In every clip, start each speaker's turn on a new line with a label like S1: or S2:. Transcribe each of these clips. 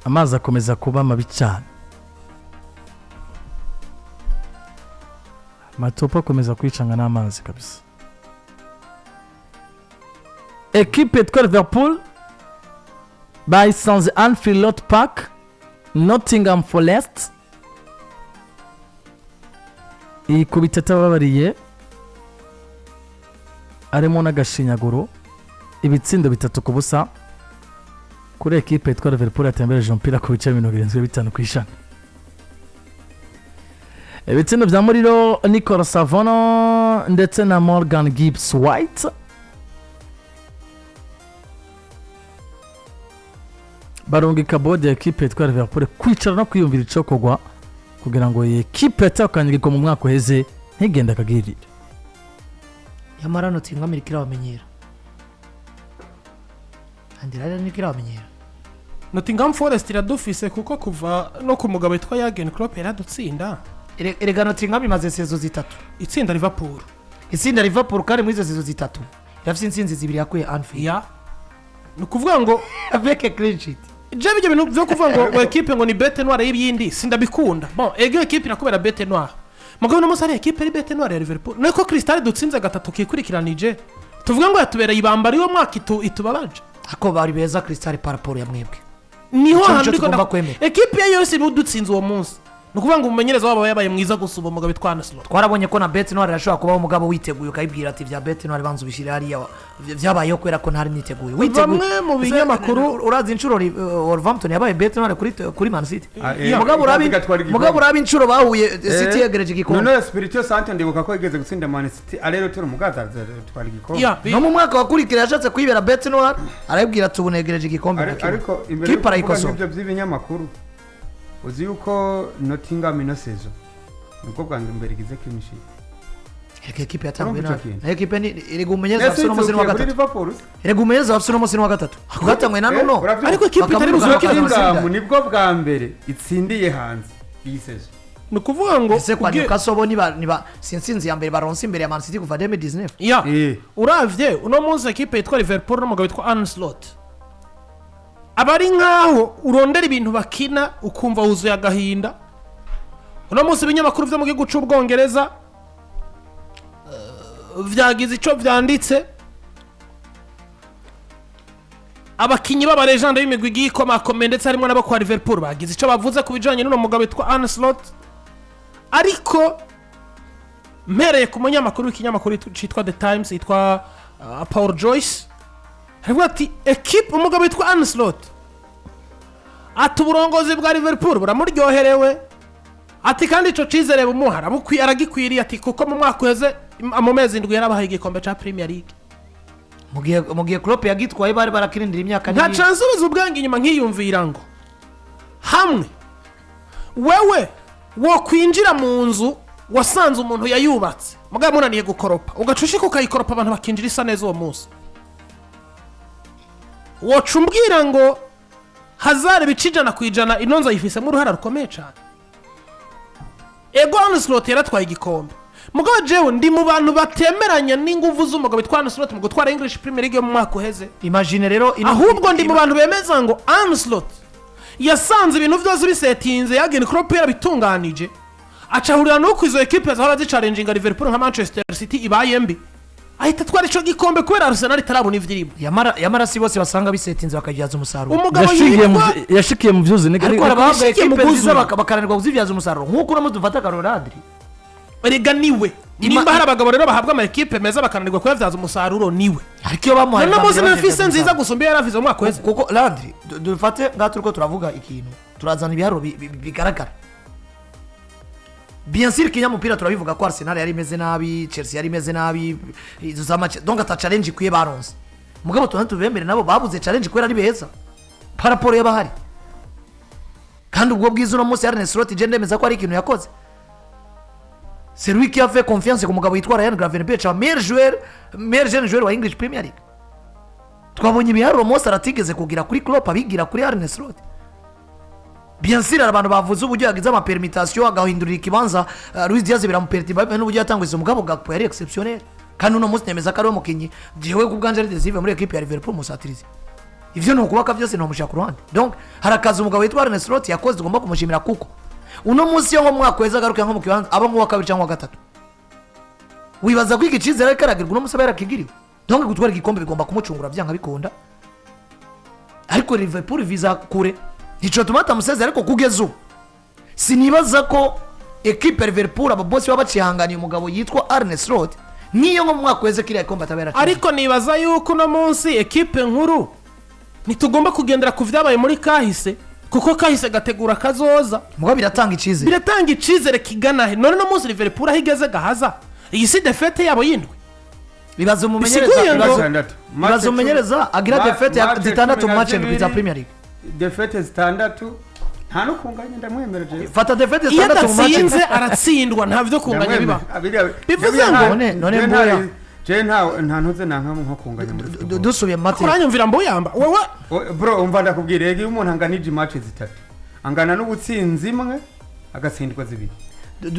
S1: Amazi akomeza kuba mabi cyane, amatopo akomeza kwicanga n'amazi kabisa. Ekipe yitwa Liverpool bayisanze Anfield Road Park, Nottingham Forest ikubita atababariye, arimo n'agashinyaguro, ibitsindo 3-0 kuri ekipe yitwa Liverpool yatembereje umupira ku bice 75%. Ibitsindo bya Muriro Nicola Savono ndetse na Morgan Gibbs White barungika board ya ekipe yitwa Liverpool kwicara no kwiyumvira icokorwa kugira ngo iyi ekipe yatahukanye igikombe mu mwaka uheze ntigende akagirire.
S2: Nyamara Nottingham iriko irabamenyera, andi rero niko irabamenyera.
S3: Nottingham Forest iradufise kuko kuva no ku mugabo witwa Jurgen Klopp yaradutsinda.
S2: Erega Nottingham imaze saison zitatu
S3: itsinda Liverpool.
S2: Itsinda Liverpool, kandi muri izo saison zitatu irafise intsinzi zibiri yakuye Anfield.
S3: Ya, ni ukuvuga ngo
S2: avec clean sheet.
S3: Je ibyo bintu byo kuvuga ngo ekipe ngo ni bête noire y'ibindi sindabikunda. Bon, ego, ekipe irakubera bête noire, mugabo uno munsi hari ekipe ari bête noire ya Liverpool, niko Crystal dutsinze gatatu kikurikiranije, tuvuga ngo yatubereye ibamba ariwo mwaka itubabaje.
S2: Ako bari beza Crystal par rapport ya mwebwe.
S3: Niho
S2: Ico
S3: hantu
S2: nico
S3: ndiko
S2: tugomba kwemera.
S3: Ekipe ye yose idutsinze uwo munsi, ni ukuvuga ngo umumenyereza wabo yabaye mwiza gusumba umugabo witwa Arne Slot.
S2: Twarabonye ko na bête noire irashobora kubaho, umugabo witeguye ukayibwira ati bya bête noire banza ubishyire hariya, byabayeho kubera ko ntari niteguye, witeguye.
S3: Bamwe mu binyamakuru
S2: Urazi inshuro Wolverhampton yabaye bête noire kuri Man City?
S4: Ah,
S2: Mugabo urabi
S4: igatwara igikombe.
S2: Mugabo urabi inshuro bahuye, City yegereje igikombe.
S4: None Espirito Santo ndibuka ko yigeze gutsinda Man City aller-retour, mugaza atwara igikombe.
S3: Ya,
S2: No mu mwaka wakurikira yashatse kuyibera bête noire, arabibwira ati ubu negereje igikombe. Ndakibona.
S4: Ariko imbere
S2: Kipe
S4: yo kuvuga
S2: arayikosora.
S4: nk'ibyo by'ibinyamakuru, uzi yuko Nottingham ino saison nibwo bwa mbere igize clean sheet?
S2: Erega ekipe yatanguye
S4: Urumva ico
S2: nabi.
S4: kintu?
S2: Nayo ekipe ni erega umumenyereza
S4: Ese
S2: afise uno munsi ni wa
S4: itsukiye kuri
S2: gatatu.
S4: Liverpool se?
S2: Erega umumenyereza afise uno munsi ni wa gatatu, bwatanguye na nuno.
S4: Uravyumva?
S3: Ariko ekipe itari
S2: Bakamuruka
S3: buzuye.
S2: bakaza.
S4: Nottingham nibwo bwa mbere itsindiye hanze iyi saison.
S3: Ni ukuvuga ngo
S2: Ese kwa Newcastle bo niba si intsinzi ya mbere baronse imbere ya Man City kuva 2019?
S3: Ya. Uravye uno munsi ekipe yitwa Liverpool n'umugabo witwa Arne Slot, aba ari nkaho urondera ibintu bakina ukumva wuzuye agahinda. Uno munsi ibinyamakuru vyo mu gihugu c'Ubwongereza vyagize ico vyanditse. Abakinyi b'aba légende b'imigwi igiye ikomakomeye, ndetse harimo n'abo kwa Liverpool, bagize ico bavuze ku bijanye n'uno mugabo witwa Arne Slot. Ariko mpereye ku munyamakuru w'ikinyamakuru citwa The Times yitwa Paul Joyce, aravuga ati ekipe umugabo witwa Arne Slot, ati uburongozi bwa Liverpool buramuryoherewe, ati kandi ico cizere bumuha aragikwiriye, ati kuko mu mwaka uheze mu mezi 7 yarabahaye igikombe ca Premier League.
S2: Mu gihe Klopp yagitwaye bari barakirindira imyaka
S3: Nta
S2: n'ibindi.
S3: Nsubiza ubwenge inyuma nkiyumvira ngo hamwe wewe wokwinjira mu nzu wasanze umuntu yayubatse, mugabo munaniye gukoropa, ugaca ushika ukayikoropa, abantu bakinjira isa neza uwo munsi, woca umbwira ngo hazari ibice 100% ino nzu ayifisemo uruhara rukomeye cyane. Ego, Arne Slot yaratwaye igikombe, mugabo jewe ndi mu bantu batemeranya n'inguvu z'umugabo witwa Arne Slot mu gutwara English Premier League yo mu mwaka uheze.
S2: Imagine rero
S3: Ahubwo ndi mu bantu bemeza ngo Arne Slot yasanze ibintu byose bisetinze, Jurgen Klopp yarabitunganije, acahurira nuko izo ekipe zahora zichallenginga Liverpool nka Manchester City ibaye mbi, ahita atwara ico gikombe kubera Arsenal itarabona ivyirimo.
S2: Yamara si bose basanga bisetinze bakabyaza umusaruro.
S3: Umugabo
S1: Yashingiye mu
S3: yitwa
S1: yashikiye mu vyuzi
S2: Ariko hari abahabwa
S3: yashikiye mu
S2: ekipe nziza
S3: bwuzure.
S2: Bakananirwa kuzibyaza umusaruro, nk'uko uno munsi dufata Karoradri.
S3: Erega niwe, nimba hari abagabo rero bahabwa ama ekipe meza bakananirwa kuyabyaza umusaruro, niwe.
S2: Ariko iyo bamuhaye
S3: None
S2: bwa
S3: munsi
S2: mbere
S3: niwe fise
S2: babyaza
S3: nziza
S2: umusaruro.
S3: gusumba iyo yari afise mu mwaka uheze.
S2: Kuko Landry, dufate ngaha turiko turavuga ikintu, turazana ibiharuro bigaragara. Bien sûr, kinyamupira turabivuga ko Arsenal yari imeze nabi, Chelsea yari imeze nabi, izo za match, donc ata challenge ikwiye baronse. Mugabo tubone tubemere, nabo babuze challenge kubera ari beza par rapport y'abahari. Kandi ubwo bwiza uno munsi Arne Slot, je ndemeza ko ari ikintu yakoze. C'est lui qui a fait confiance ku mugabo yitwa Ryan Gravenberch, meilleur joueur, meilleur jeune joueur wa English Premier League. Twabonye ibiharuro Mo Salah atigeze kugira kuri Klopp, abigira kuri Arne Slot. Bien sûr, hari abantu bavuze uburyo yagize ama permutation, agahindurira ikibanza Luis Diaz, biramuperturba bitewe n'uburyo yatanguye. Umugabo Gakpo yari exceptionnel, kandi uno munsi nemeza ko ari we mukinnyi jewe ku bwanje ari décisif muri equipe ya Liverpool musatirizi. Ivyo ni ukubaka byose, ntomushyira ku ruhande. Donc hari akazi umugabo witwa Arne Slot yakoze tugomba kumushimira, kuko uno munsi iyo nko mu mwaka weza agaruka nko mu kibanza aba nk'uwa kabiri cyangwa uwa gatatu, wibaza ko iki cyizere ariko aragirwa uno munsi aba yarakigiriwe. Donc gutwara igikombe bigomba kumucungura byanga bikunda, ariko Liverpool viza kure, ntico tuma batamusezera. Ariko kugeza ubu sinibaza ko ekipe ya Liverpool, ababosi baba bacihanganiye umugabo yitwa Arne Slot, niyo nko mu mwaka weze kiriya gikombe ataba yarakigiriwe.
S3: Ariko nibaza yuko uno munsi ekipe nkuru ntitugomba kugendera ku byabaye muri kahise, kuko kahise gategura kazoza.
S2: Mugabo biratanga icyizere.
S3: Biratanga icizere kigana he? None uno munsi Liverpool aho igeze gahaza, iyi si défaite yabo y'indwi.
S2: Bibaza umumenyereza
S3: Bisiguye ngo-
S4: Zitandatu.
S2: Bibaza umumenyereza agira défaite ya zitandatu mu match ndwi za Premier League.
S4: Défaites zitandatu, nta no kunganya, ndamwemera jewe.
S2: Fata défaites
S3: Iyo
S2: zitandatu mu match.
S3: adatsinze aratsindwa, nta byo kunganya biba. Bivuze
S4: Ndamwemera.
S2: None mbuya.
S4: Jewe nta ntuze nanka nko kunganya muri football.
S2: Dusubiye mu mateka.
S3: Uranyumvira mbuyamba wowe?
S4: Bro, umva ndakubwira, iyo umuntu anganije match zitatu angana n'ubutsinzi imwe agatsindwa zibiri.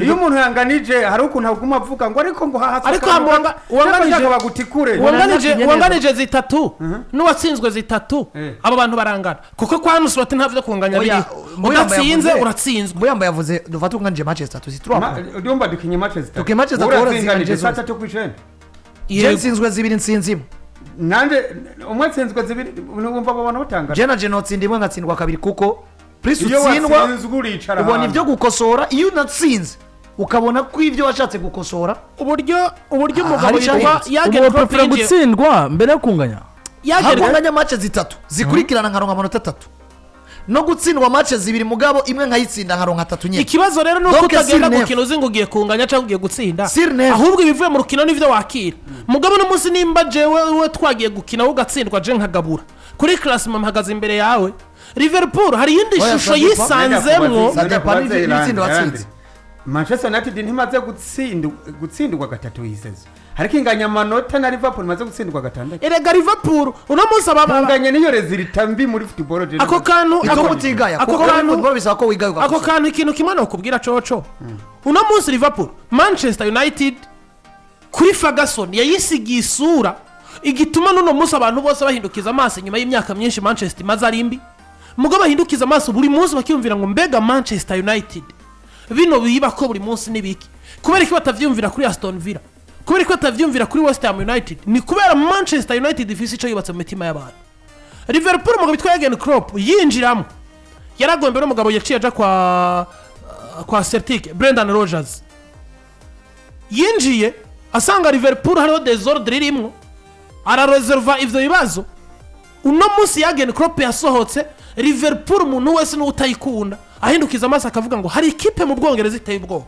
S4: Iyo umuntu yanganije hari ukuntu aguma avuga ngo ariko ngo hahasa.
S3: Ariko wanganije-
S4: Bagutikure.
S3: Wanganije
S2: Neza.
S3: Wanganije zitatu n'uwatsinzwe zitatu, abo bantu barangana, kuko kwa Ancelotti nta byo kunganya
S2: Oya,
S3: biriho.
S2: Mbuyamba
S3: Udatsinze uratsinzwe.
S2: Mbuyamba yavuze dufate unganije match zitatu, si trois points.
S4: Ndumva dukinye match zitatu.
S2: Dukinye match zitatu,
S4: Urazinganije
S2: urazinganije zose.
S4: zitatu ku icenda.
S2: Je nsinzwe zibiri, nsinzi imwe.
S4: Nanje umwe atsinzwe zibiri, wumva abo bantu batangana?
S2: Je na je notsinda imwe nkatsindwa kabiri, kuko plus
S4: Iyo
S2: utsindwa
S4: watsinzwe uricara
S2: ubona
S4: ahantu.
S2: ibyo gukosora, iyo unatsinze ukabona ko ibyo washatse gukosora
S3: Uburyo
S2: Ah,
S3: umugabo
S2: hari
S3: yitwa
S2: icyahindutse.
S3: Jurgen
S1: Ubu
S3: Klopp
S1: prefera
S3: yinjiye
S1: gutsindwa mbere yo kunganya.
S3: Jurgen
S2: Hakunganya match zitatu zikurikirana nkaronka amanota atatu, no gutsindwa match zibiri mugabo imwe nkayitsinda nkaronka atatu nyine.
S3: Ikibazo rero ni uko
S2: Donc,
S3: utagenda
S2: sur neuf.
S3: gukina uzi ngo ugiye kunganya cyangwa ugiye gutsinda,
S2: Sur neuf.
S3: ahubwo ibivuye mu rukino nivyo wakira. Mugabo uno munsi nimba jewe we twagiye gukina wowe ugatsindwa, je nkagabura kuri classement mpagaze imbere yawe, Liverpool hari iyindi
S2: Oya,
S3: shusho
S2: ça dépend.
S3: yisanzemwo.
S2: Ça dépend n'ibitsindo watsinze.
S4: Manchester United ntimaze gutsindwa gatatu iyi saison, ariko inganya amanota na Liverpool imaze gutsindwa gatandatu.
S3: Erega Liverpool uno munsi aba
S4: Kunganya niyo résultat mbi muri football je.
S3: Ako kantu
S2: Bituma utigaya,
S3: ako
S2: kuko muri
S3: kantu
S2: football bisaba ko wigaye
S3: ako
S2: ugakosora.
S3: kantu, ikintu kimwe nokubwira coco, uno munsi Liverpool, Manchester United kuri Ferguson yayisigiye isura igituma n'uno munsi abantu bose bahindukiza amaso inyuma y'imyaka myinshi Manchester imaze ari mbi. Mugo bahindukiza amaso buri munsi bakiyumvira ngo mbega Manchester United bino biba ko buri munsi n'ibiki? Kubera ko batavyumvira kuri Aston Villa, kubera ko batavyumvira kuri West Ham United, ni kubera Manchester United ifise ico yubatse mu mitima y'abantu. Liverpool, umugabo witwa Jurgen Klopp yinjiramo yaragombye n'umugabo yaciye aja kwa Celtic, Brendan Rodgers, yinjiye asanga Liverpool hariho désordre irimwo, arareserva ivyo bibazo. Uno munsi Jurgen Klopp yasohotse, Liverpool umuntu wese n'utayikunda ahindukiza amaso akavuga ngo hari ikipe mu Bwongereza iteye ubwoba,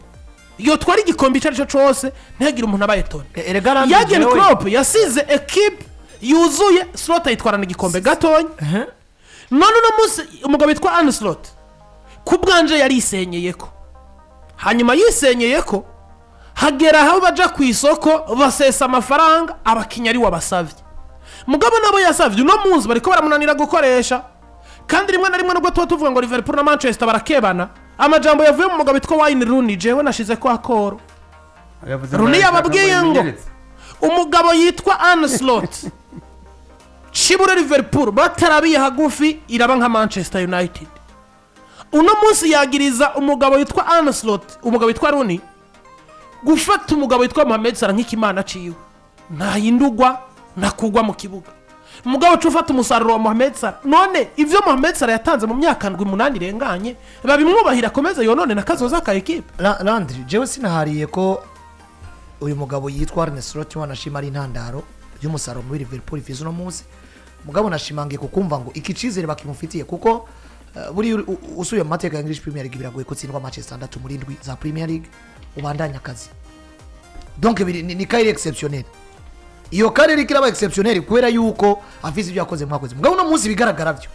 S3: iyo twari igikombe icyo ari cyo cyose ntihagire umuntu abaye tone.
S2: Erega Landry,
S3: Jurgen
S2: jewe-
S3: Klopp yasize ekipe yuzuye, Slot ayitwarana igikombe gatonya. None uno munsi umugabo witwa Arne Slot ku bwanje yarisenyeye ko hanyuma yisenyeye ko hagera aho baja ku isoko basesa amafaranga, abakinnyi ari wabasavye. Mugabo nabo yasavye uno munsi bariko baramunanira gukoresha. Kandi rimwe na rimwe nubwo tuba tuvuga ngo Liverpool na Manchester barakebana, amajambo yavuye mu mugabo witwa Wayne Rooney, jewe nashize ko akoro.
S4: Yavuze
S3: Rooney
S4: ngo
S3: yababwiye ngo
S4: yimenyereze.
S3: Umugabo yitwa Arne Slot cibure Liverpool batarabiye hagufi iraba nka Manchester United. Uno munsi yagiriza umugabo witwa Arne Slot, umugabo witwa Rooney, gufata umugabo witwa Mohamed Salah nk'ikimana ciwe, ntahindurwa ntakugwa mu kibuga. Umugabo uca ufata umusaruro wa Mohamed Salah, none ivyo Mohamed Salah yatanze mu myaka ndwi umunani irenganye babimwubahira, akomeze yonone na kazoza ka ekipe.
S2: Landry, jewe sinahariye ko uyu mugabo yitwa Arne Slot wanashima ari intandaro y'umusaruro muri Liverpool ifise uno munsi, mugabo nashimangiye kukumva ngo iki cizere bakimufitiye, kuko buriya usubiye mu mateka ya English Premier League, biragoye gutsindwa match zitandatu muri ndwi za Premier League ubandanya akazi. Donc ni cas exceptionnel, iyo cas rero ikiraba exceptionnel kubera yuko afise ibyo yakoze mwakoze. Mugabo uno munsi bigaragara byo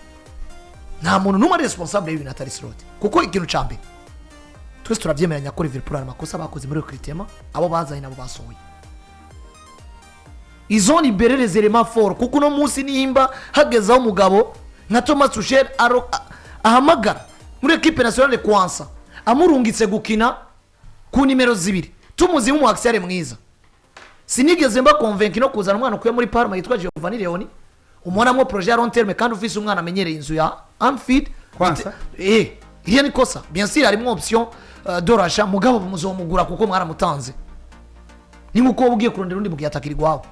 S2: nta muntu n'umwe ari responsable y'ibintu atari Slot, kuko ikintu ca mbere twese turabyemeranya ko Liverpool hari amakosa bakoze muri recrutement, abo bazanye nabo basohoye, izo ni berere éléments forts. Kuko uno munsi nimba hagezeho umugabo nka Thomas Tuchel ahamagara muri équipe nationale Kwansa amurungitse gukina ku nimero zibiri, tumuzi nk'umu axial mwiza, sinigeze mba convaincu no kuzana umwana ukuye muri Parma yitwa Giovanni Leoni. Umubonamo projet ya long terme kandi ufise umwana amenyereye inzu ya Anfield.
S4: Kwanza?
S2: Iriya ni kosa. Bien sûr harimo option de rachat, mugabo muzomugura kuko mwaramutanze. Ni nkuko wowe ugiye kurondera undi mugihe atakiri iwawe.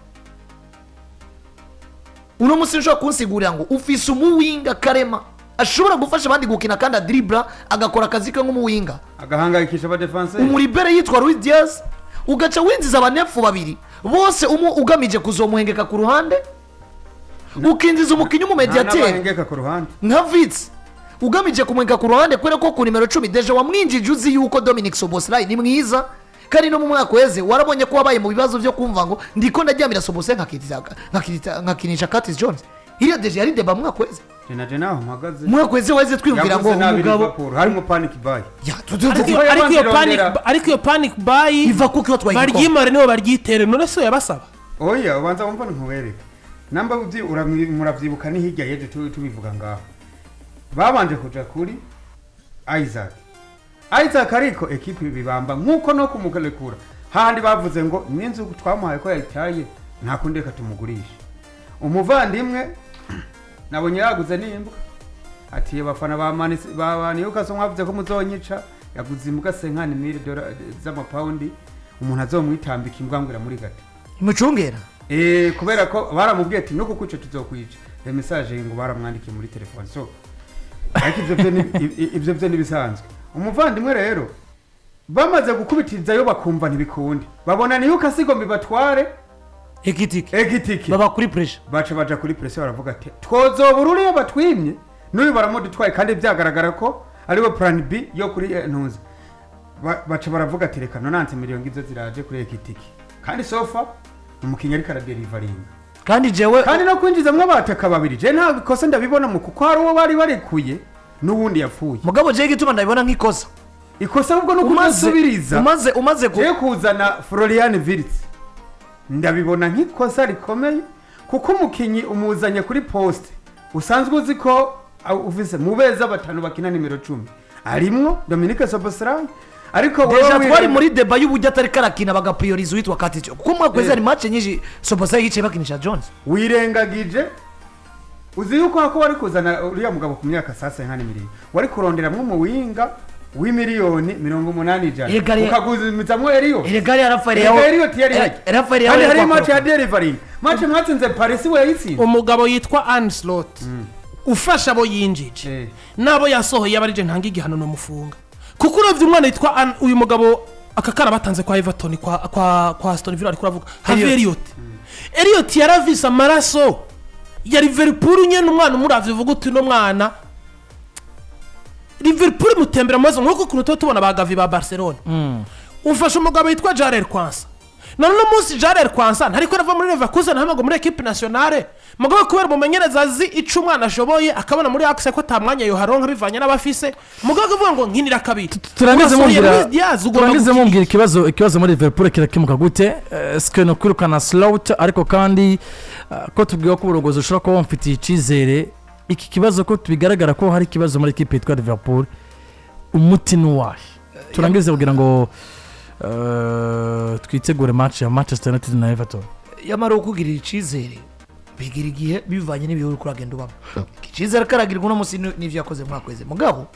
S2: Uno munsi nshobora kunsigurira ngo ufise umuwinga karema ashobora gufasha abandi gukina kandi adiribura, agakora akazi ke nk'umuwinga,
S4: agahangayikisha abadefanse,
S2: umuribere yitwa Luis Diaz, ugaca winjiza abanepfu babiri bose, umu ugamije kuzomuhengeka ku ruhande, ukinjiza umukinnyi w'umumediateri
S4: n'abahengeka ku ruhande
S2: nka Wirtz, ugamije kumuhengeka ku ruhande, kubera ko ku nimero 10 déjà wamwinjije uzi yuko Dominic Szoboszlai ni mwiza. Kandi no mu mwaka weze warabonye ko wabaye mu bibazo byo kumva ngo ndiko ndaryamira Szoboszlai nkakinisha Curtis Jones. Iriya déjà yari débat mu mwaka weze.
S4: Je naho mpagaze.
S2: Mu mwaka weze weze twiyumvira ngo
S4: Yaguze nabi
S2: umugabo
S4: Liverpool, harimo panic buy.
S2: Ya,
S3: Ariko
S4: yabanze
S3: iyo panic
S4: irondera.
S3: Ariko iyo panic buy
S2: iva kuko iyo twaye igikombe.
S3: Baryimare nibo baryitere, none se yabasaba?
S4: Oya, ubanza wumva nkubereke namba muravyibuka ni hirya yejo tubivuga ngaho babanje kuja kuri Isak. Isak ariko ekipi bibamba nkuko no kumurekura hahandi bavuze ngo n'inzu twamuhaye ko yayitaye, nta kundi, reka tumugurishe. Umuvandimwe nabonye yaguze n'imbwa, ati abafana ba Man ba Newcastle mwavuze ko muzonyica. Yaguze imbwa 50 mille z'amapawundi, umuntu azomwitambika imbwa ngo muri gata.
S2: Imucungera.
S4: Kubera ko baramubwiye ati nuko kwica tuzokwica. Iyo message ngo baramwandikiye muri telefone. So ariko ivyo byo nibisanzwe. Umuvandimwe rero bamaze gukubitirizayo bakumva ntibikundi, babona Newcastle igomba ibatware.
S2: Ekitike.
S4: Ekitike.
S2: Baba kuri pressure.
S4: Baca baja kuri pressure, baravuga ati twozobura uriya batwimye, n'uyu baramudutwaye, kandi byagaragara ko ariwe plan B yo kuri ntuzi. Baca baravuga ati reka 90 miliyoni izo ziraje kuri Ekitike, kandi so far umukinnyi ariko araderivaringa.
S2: Kandi jewe
S4: Kandi no kwinjizamwo abataka babiri, je nta bikosa ndabibona mu kuko hari uwo bari barekuye n'uwundi yapfuye.
S2: Mugabo jewe igituma ndabibona nk'ikosa,
S4: Ikosa ahubwo no
S2: umaze
S4: kudasubiriza.
S2: umaze
S4: Je kuzana Florian Wirtz ndabibona nk'ikosa rikomeye, kuko umukinyi umuzanye kuri poste usanzwe uzi ko ufise mu beza batanu bakina nimero 10 arimwo Dominique Szoboszlai, ariko wowe
S2: Déjà twari muri débat y'uburyo atari karakina, bagapriyoriza uwitwa Curtis Jones, kuko umwaka weze hari match nyinshi Szoboszlai yicaye bakinisha Jones.
S4: Wirengagije uzi yuko hako wari kuzana uriya mugabo ku myaka sasa nkani miliyoni, wari kuronderamwo umuwinga w'imiliyoni 80, 100, ukaguzimizamwo Elliott.
S2: Erega yari Rafael
S4: Erega Elliott yari hajya.
S2: Rafael
S4: Kandi
S2: yawe
S4: hari match ya delivering, match mwatsinze Paris we yayitsinze.
S3: Umugabo yitwa Arne Slot ufasha abo yinjije n'abo yasohoye, aba ari je ntanga igihano nomufunga, kuko uravye umwana yitwa uyu mugabo aka kana batanze kwa Everton, kwa Aston Villa, ariko uravuga Harvey Elliott. Elliott yaravise amaraso ya Liverpool nyene. Umwana umuravye uvuga uti uno mwana Liverpool imutembera amaso, nk'uko ukuntu tuba tubona ba Gavi ba Barcelona. Ufashe umugabo witwa Jarell Quansah, none uno munsi Jarell Quansah ntariko arava muri Leverkusen, ntabwo muri équipe nationale. Mugabo kubera umumenyereza azi ico umwana ashoboye, akabona muri axe ko ata mwanya yoharonka bivanye n'abafise, mugabo akavuga ngo nkinira kabiri.
S1: Turangize
S3: Urasohoye
S1: mumbwira
S3: Luis Diaz, ugomba
S1: turangize
S3: gukina.
S1: Mumbwira ikibazo muri Liverpool kirakemuka gute? Eske no kwirukana Slot? Ariko kandi ko tubwiwe ko uburongozi bushobora kuba bumufitiye icyizere, iki kibazo ko bigaragara ko hari ikibazo muri ekipe yitwa Liverpool, umuti ni uwahe? Turangize kugira ngo twitegure match ya Manchester United na Everton.
S2: Yamara kukugirira icyizere bigira igihe bivanye n'ibihe uri kuragenda ubamo. Icyizere karagirwa uno munsi n'ivyo yakoze mu mwaka weze. Mugabo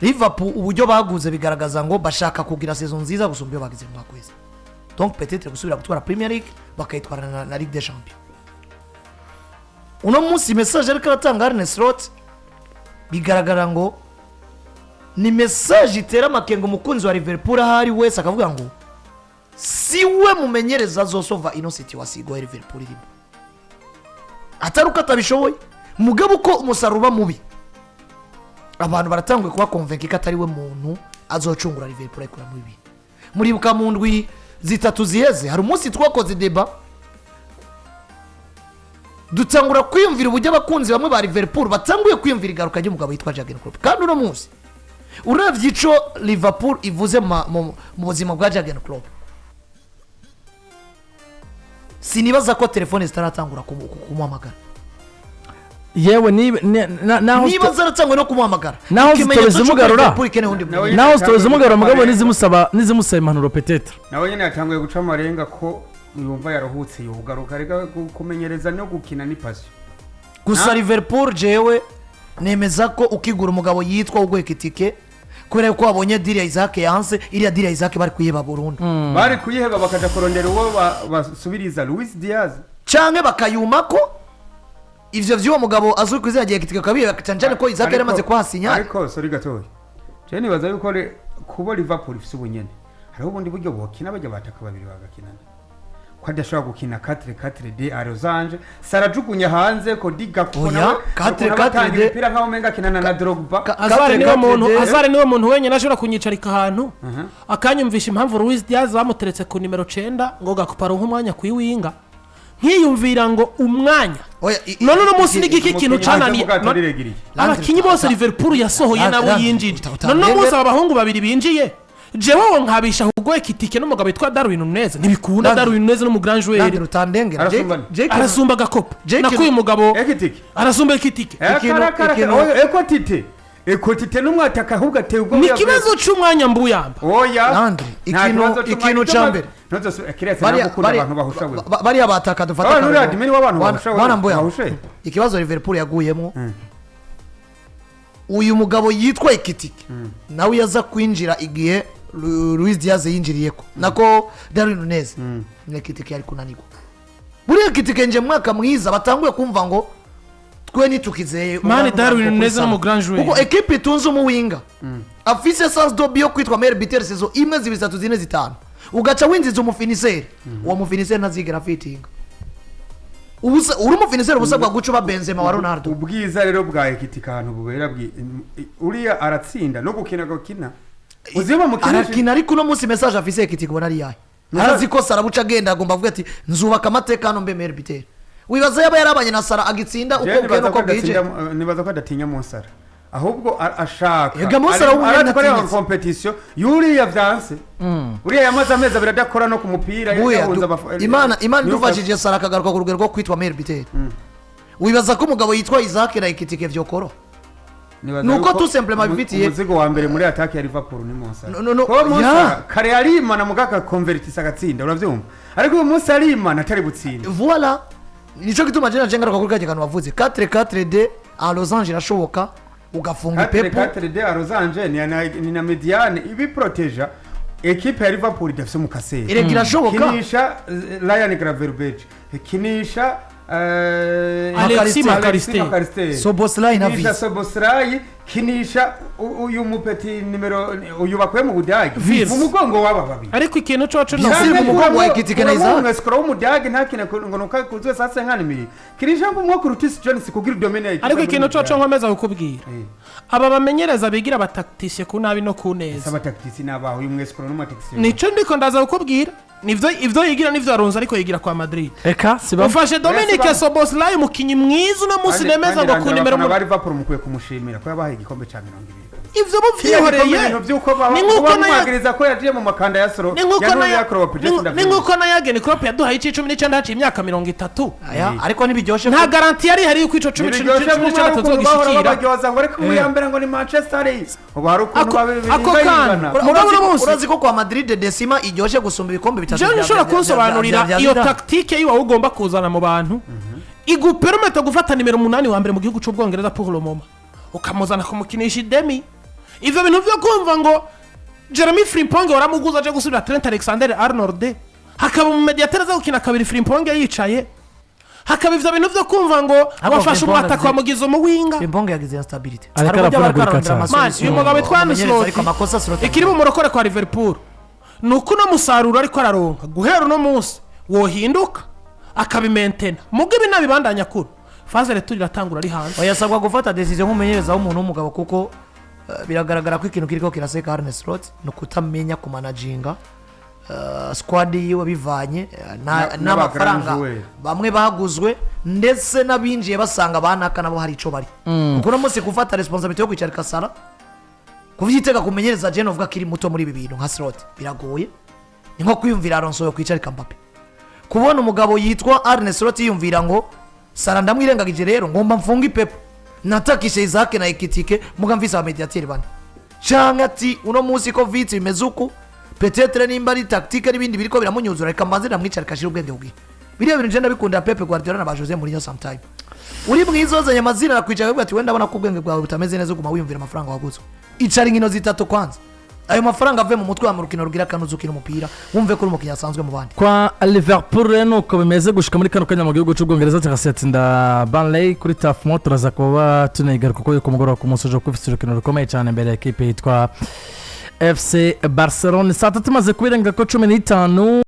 S2: Liverpool uburyo baguze bigaragaza ngo bashaka kugira saison nziza gusumba iyo bagize mu mwaka weze, donc peut-être gusubira gutwara Premier League, bakayitwara na Ligue des Champions. Uno munsi message ariko aratanga Arne Slot bigaragara ngo ni message itera amakenga umukunzi wa Liverpool aho ari wese, akavuga ngo si we mumenyereza azosova ino situation igoye Liverpool irimo, atari uko atabishoboye, mugabo uko umusaruro uba mubi abantu baratanguye kuba convaincu ko atari we muntu azocungura Liverpool ayikura muri ibi. Muribuka mu ndwi 3 ziheze hari umunsi twakoze débat, dutangura kwiyumvira uburyo abakunzi bamwe ba Liverpool batanguye kwiyumvira igaruka ry'umugabo witwa Jurgen Klopp. Kandi uno munsi uravye ico Liverpool ivuze mu buzima bwa Jurgen Klopp, sinibaza ko telefone zitaratangura kumuhamagara.
S1: Yewe naho
S2: Niba zaratanguye no kumuhamagara,
S1: Naho
S2: ikimenyetso
S1: zitore
S2: cy'uko
S1: zimugarura.
S2: Liverpool ikeneye undi
S4: Nawe
S2: muntu.
S1: Naho zitore zimugarura, mugabo nizimusaba impanuro peut-être.
S4: Nawe nyine yatanguye guca amarenga ko yumva yaruhutse yogaruka. Reka kumenyereza no gukina ni passion.
S2: Gusa Liverpool, jewe nemeza ko ukigura umugabo yitwa Hugo Ekitike, kubera yuko wabonye deal ya Isak yanse, iriya deal ya Isak bari kuyiheba burundu.
S4: Bari kuyiheba bakaja kurondera uwo basubiriza Luis Diaz.
S2: Canke bakayuma ko ivyo vy'uwo mugabo azwi ku izina rya Ekitike kabiri, cyane cyane ko Isak yari amaze kuhasinya.
S4: Ariko sorry gatoya, je nibaza yuko kuba Liverpool ifise ubunyene, hariho ubundi buryo bokina, bajya bataka babiri bagakinana, ko adashobora gukina 4-4-2 à losange, Salah ajugunya hanze ko diga kuko
S2: Oya,
S4: nawe
S2: 4-4-2.
S4: imipira nkaho umenga akinana na Drogba.
S3: Azari niwe
S2: 4-4-2.
S3: muntu, Azari niwe muntu wenyine ashobora kunyicarika ahantu akanyumvisha impamvu Luis Diaz bamuteretse ku nimero 9, ngo Gakpo aronke umwanya ku iwinga, nkiyumvira ngo umwanya.
S2: Oya,
S3: None uno munsi ni igiki kintu cananiye?
S4: Umukinyi riregiriye.
S3: Abakinyi bose Liverpool yasohoye nabo yinjije, none uno munsi aba bahungu babiri binjiye, jewe wo nkabisha Hugo Ekitike n'umugabo witwa Darwin Nunez, ntibikunda. Darwin Nunez n'umu grand joueur.
S2: Landry, utandengera.
S4: Arasumbana.
S3: Arasumba Gakpo.
S2: Jake-
S3: Nakuye umugabo
S4: Ekitike.
S3: arasumba Ekitike.
S4: Ekotite, Ekotite n'umwataka ahubwo ateye ubwoba.
S3: Ni ikibazo c'umwanya mbuyamba.
S4: Oya.
S2: Landry,
S4: Nta kibazo c'umwanya.
S2: ikintu ca mbere.
S4: Kiretse nagukunda abantu bahusha we.
S2: Bariya bataka dufata
S4: Uriya
S2: akarorero.
S4: admin w'abantu bahusha we,
S2: Bwana Mbuya,
S4: bahushe.
S2: ikibazo Liverpool yaguyemo, uyu mugabo yitwa Ekitike nawe yaza kwinjira igihe Luis Diaz yinjiriyeko, nako Darwin Nunez, ni Ekitike yari kunanirwa. Buriya Ekitike nje mwaka mwiza batanguye kumva ngo twe nitukizeye
S3: Mani, Darwin Nunez ni umu grand joueur.
S2: Kuko ekipe itunze umuwinga afise chance dobi yo kwitwa meilleur buteur saison imwe, zibiri, zitatu, zine, zitanu, ugaca winjiza umufinisseur, uwo mufinisseur ntazigera afitinga. Ubusa uri umufinisseur, ubusa bwa guca uba Benzema wa Ronaldo.
S4: Ubwiza rero bwa Ekitike ahantu bubera uriya aratsinda no gukina gukina uziba mukinisha.
S2: Arakina, ariko uno munsi message afise Ekitike ubona ari yahe? Arazi ko Salah buca agenda, agomba avuga ati nzubaka amateka hano mbe meilleur buteur. Wibaza yaba yarabanye na Salah agitsinda uko
S4: Jewe
S2: bukeye
S4: nibaza
S2: n'uko
S4: ko
S2: bwije?
S4: nibaza ko adatinya Mo Salah, ahubwo ashaka
S2: Ega Mo Salah w'umunyene
S4: aratwara
S2: atinyitse.
S4: compétition yuriya vyanse, uriya yamaze amezi 2 adakora no ku mupira.
S2: Buya,
S4: yahunze
S2: Imana
S4: Newcastle.
S2: idufashije Salah akagaruka ku rugero rwo kwitwa meilleur buteur, wibaza ko umugabo yitwa Isak na Ekitike vyokoro?
S4: Nibaza
S2: Nuko
S4: yuko
S2: tout simplement bifitiye-
S4: umuzigo wa mbere muri attaque ya Liverpool ni Mo Salah.
S2: No, no, no,
S4: Kuba Mo Salah
S2: ya.
S4: kare yarimana mugaka convertisa agatsinda, uravyumva, ariko uyu munsi arimana atari gutsinda.
S2: Voilà, nico gituma je naje ngaruka kuri kajya kantu wavuze, 4 4 2 en losange irashoboka, ugafunga
S4: 4
S2: ipepo.
S4: 4 2 à losange ni na médiane ibiproteja ekipe ya Liverpool idafise umukaseri.
S2: Erega irashoboka.
S4: Kinisha Ryan Gravenberch, kinisha
S3: Alexis
S4: Alexis
S3: McAllister.
S4: McAllister.
S2: Szoboszlai na
S4: Kinisha
S2: Wirtz.
S4: Szoboszlai, kinisha uyu mupeti nimero uyu bakuye mu Budage
S3: Wirtz.
S4: mu mugongo w'aba babiri.
S3: Ariko ikintu coco
S2: Bien sûr, mu mugongo wa Ekitike na Isaac.
S4: Umwesikoro w'Umudage ntakine ngo nuko kuzwe sasa nkani kinisha ngo Curtis Jones kugira domine ekipe
S3: Ariko
S4: muri
S3: ikintu coco
S4: Budage.
S3: nkomeza kukubwira, aba bamenyereza bigira abatacticien ku nabi no ku neza.
S4: Abatacticien n'abaho, uyu mwesikoro n'umatacticien.
S3: Nico ndiko ndaza kukubwira, nivyo ivyo yigira nivyo arunze, ariko yigira kwa Madrid.
S1: Reka siba.
S3: Ufashe Dominic Szoboszlai, umukinyi mwiza uno munsi nemeza ngo ku nimero
S4: ba Liverpool mukwiye kumushimira ko yabahaye igikombe ca 20.
S3: Ivyo buvyihoreye.
S4: Ibintu by'uko
S3: Ni nk'uko
S4: bamwagiriza ko yagiye mu makanda ya Soro
S3: Ni nk'uko
S4: ya
S3: na
S4: ya Klopp.
S3: ni nk'uko na Jurgen Klopp yaduhaye ici 19 haciye imyaka 30.
S2: Aya, ariko ntibiryoshe.
S3: Nta garantie yari ihari yuko ico
S4: Ntibiryoshe
S3: 19
S4: ukuntu bahora
S3: tuzogishyikira.
S4: babaryoza ngo ariko mu ya mbere ngo ni Manchester, ubu hari ukuntu
S3: Ako
S4: bayingana.
S3: kana. Mugabo uno munsi-
S2: Urazi ko kwa Madrid décima iryoshe gusumba ibikombe bitatu
S3: Jewe ntushobora kunsobanurira
S2: vya
S3: iyo
S2: Zidane.
S3: tactique yiwawe ugomba kuzana mu bantu igupermete gufata nimero 8 wa mbere mu gihugu c'Ubwongereza pour le moment, ukamuzana kumukinisha idemi. Ivyo bintu vyo kumva ngo Jeremy Frimpong waramuguza aje gusubira Trent Alexander Arnold, hakaba mu médiateur aza gukina kabiri Frimpong yicaye, hakaba ivyo bintu vyo kumva ngo
S2: Ariko
S3: wafashe
S2: Frimpong
S3: umwataka wamugize umuwinga.
S2: Frimpong yagize instabilité.
S1: Ariko
S2: Hari uburyo
S1: aravunagurika
S2: bariko ararondera
S1: cyane.
S3: Man,
S2: amasolution.
S3: uyu mugabo witwa
S2: Umumenyereza,
S3: Ancelotti,
S2: ariko amakosa Slot
S3: ikiri mu murokore kwa Liverpool ni uko uno musaruro ariko araronka guhera uno munsi wohinduka akabimentena, mugo ibi nabibandanya kuro phase retour iratangura ari hanze.
S2: Oya, asabwa gufata décision nk'umumenyereza w'umuntu w'umugabo, kuko biragaragara ko ikintu kiriko kiraseka Arne Slot ni ukutamenya kumanaginga squad yiwe bivanye n'amafaranga
S4: N'aba grand joueur.
S2: bamwe baguzwe ndetse n'abinjiye basanga banaka nabo hari ico bari, kuko uno munsi gufata responsabilité yo kwicarika Salah, kuvyitega kumenyereza Jene uvuga ko iri muto muri ibi bintu nka Slot biragoye. Ni nko kwiyumvira Alonso yo kwicarika Mbappe. Kubona umugabo yitwa Arne Slot yiyumvira ngo Salah ndamwirengagije, rero ngomba mfunge ipepo natakishe Isak na Ekitike, muga mvise abamediateri bane, canke ati uno munsi ko vitsi bimeze uku, peut-être nimba ari tactique n'ibindi biriko biramunyuzura, reka mbanze ndamwicarika ashira ubwenge bwiwe. Biriya bintu je ndabikundira Pep Guardiola na ba Jose Mourinho sometime. Uri mwiza, wazanye amazina, arakwicara akavuga ati: "Wenda abona ko ubwenge bwawe butameze neza, uguma wiyumvira amafaranga waguzwe. Icara inkino zitatu kwanza, ayo mafaranga ave mu mutwe wa mu rukino rugira kanuzi, ukina umupira wumve ko uri umukinnyi asanzwe mu bandi."
S1: Kwa Liverpool rero nuko bimeze gushika muri kano kanya mu gihugu cy'Ubwongereza. Chelsea yatsinda Burnley kuri Turf Moor. Turaza kuba tunayigaruka ko ku mugoroba ku munsi uje, kuko ifite urukino rukomeye cyane imbere ya ekipe yitwa FC Barcelone saa 3 imaze kubirenga ko 15.